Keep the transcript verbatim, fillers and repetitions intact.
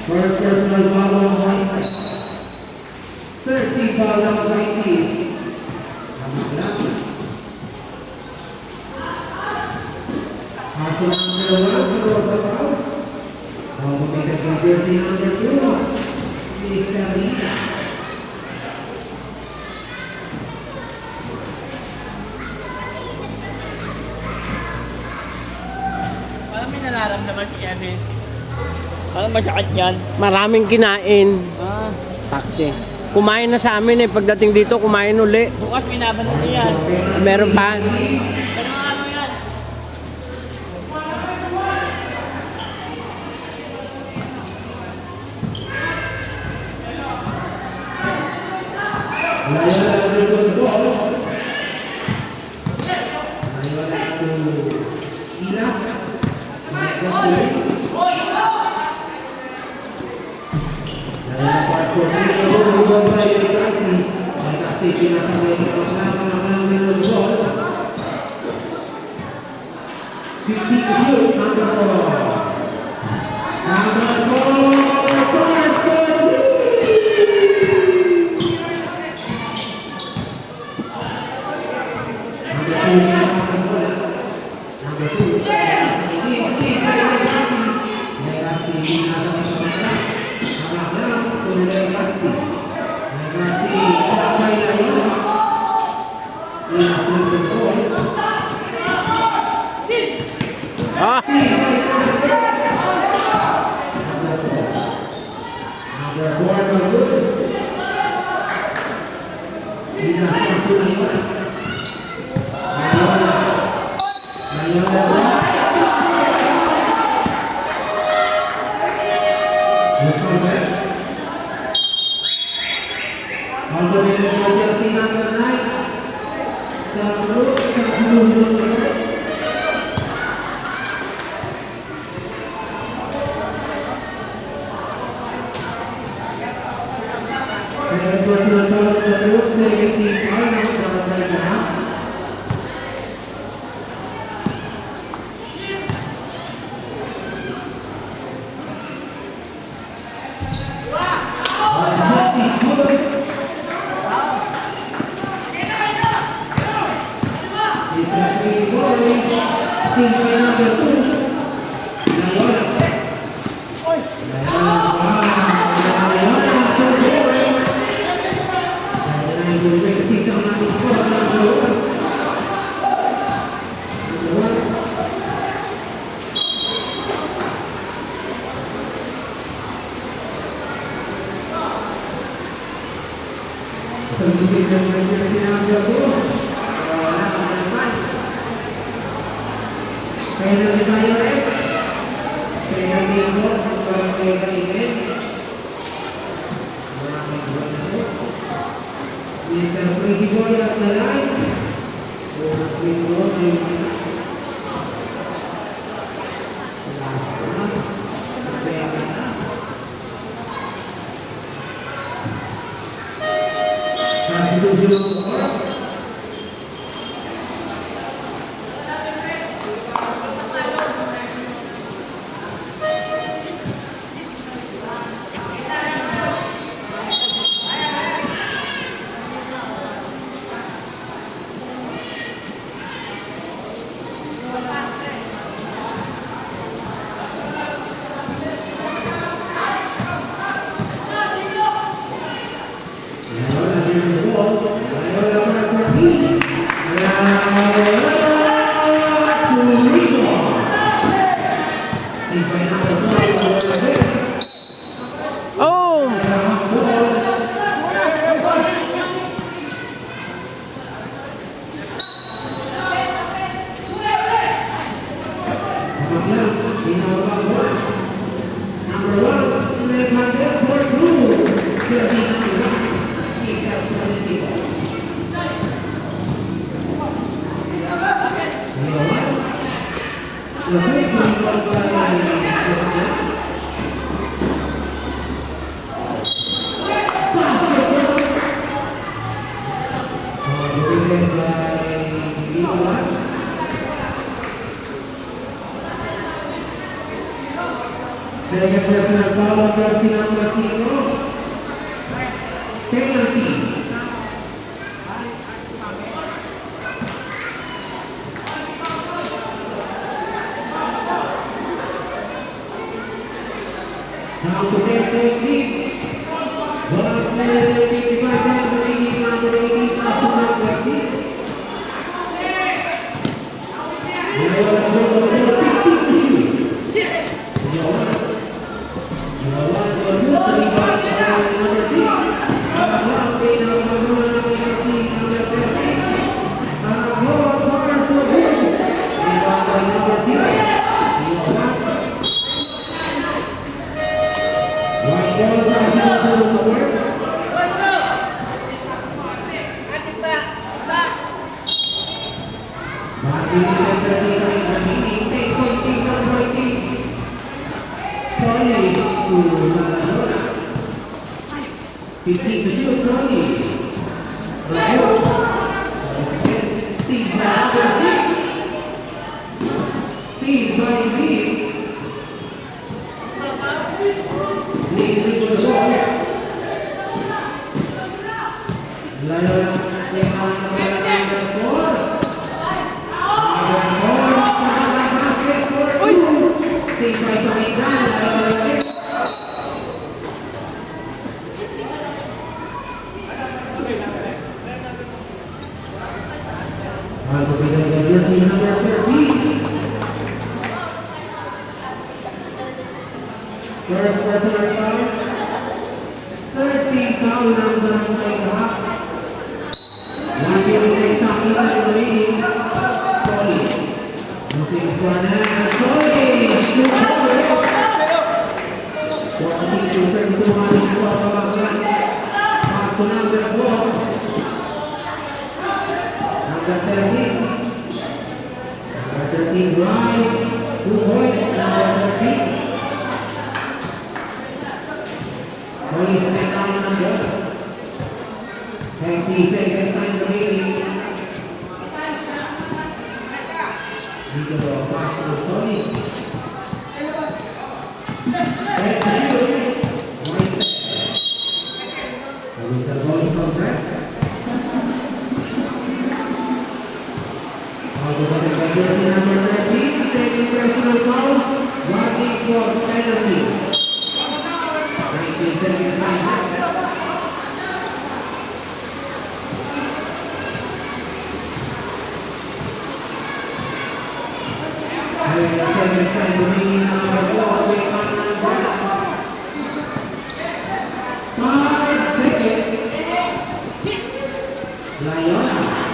First personal foul on White. Thirty foul on White. Anak lang. Paso number one, sa Rosa Pau. Pumipit ang jersey number two, Mister Rita. Parang may nararamdaman si Kevin. Parang masakit yan. Maraming kinain. Ah. Taxi. Kumain na sa amin eh. Pagdating dito, kumain uli. Bukas, binaban na yan. Meron pa? Pero ano yan? Ah! Mister Freddy Boy at the line. Second personal foul on jersey number five. Penalty. Now to take this lead. But, uh, fifty-five seconds remaining on the eighty, number eighty. First personal foul. Thirteen foul on the right half. One minute and ten seconds remaining. Solid. Looking for another. Solid. Good ball. Fourteen to thirty-two on the score. Pass to number four. Number thirteen. Number thirteen, Bryce Bukoy, number thirteen. Bryce, second number. Twenty seconds time remaining. Dito, pass to Tony. Thank you. Bryce. Number thirteen, taking personal foul, warning for penalty. Nineteen seconds time. Seconds time remaining, number four, Wayman Alvarez. Five seconds. Lion.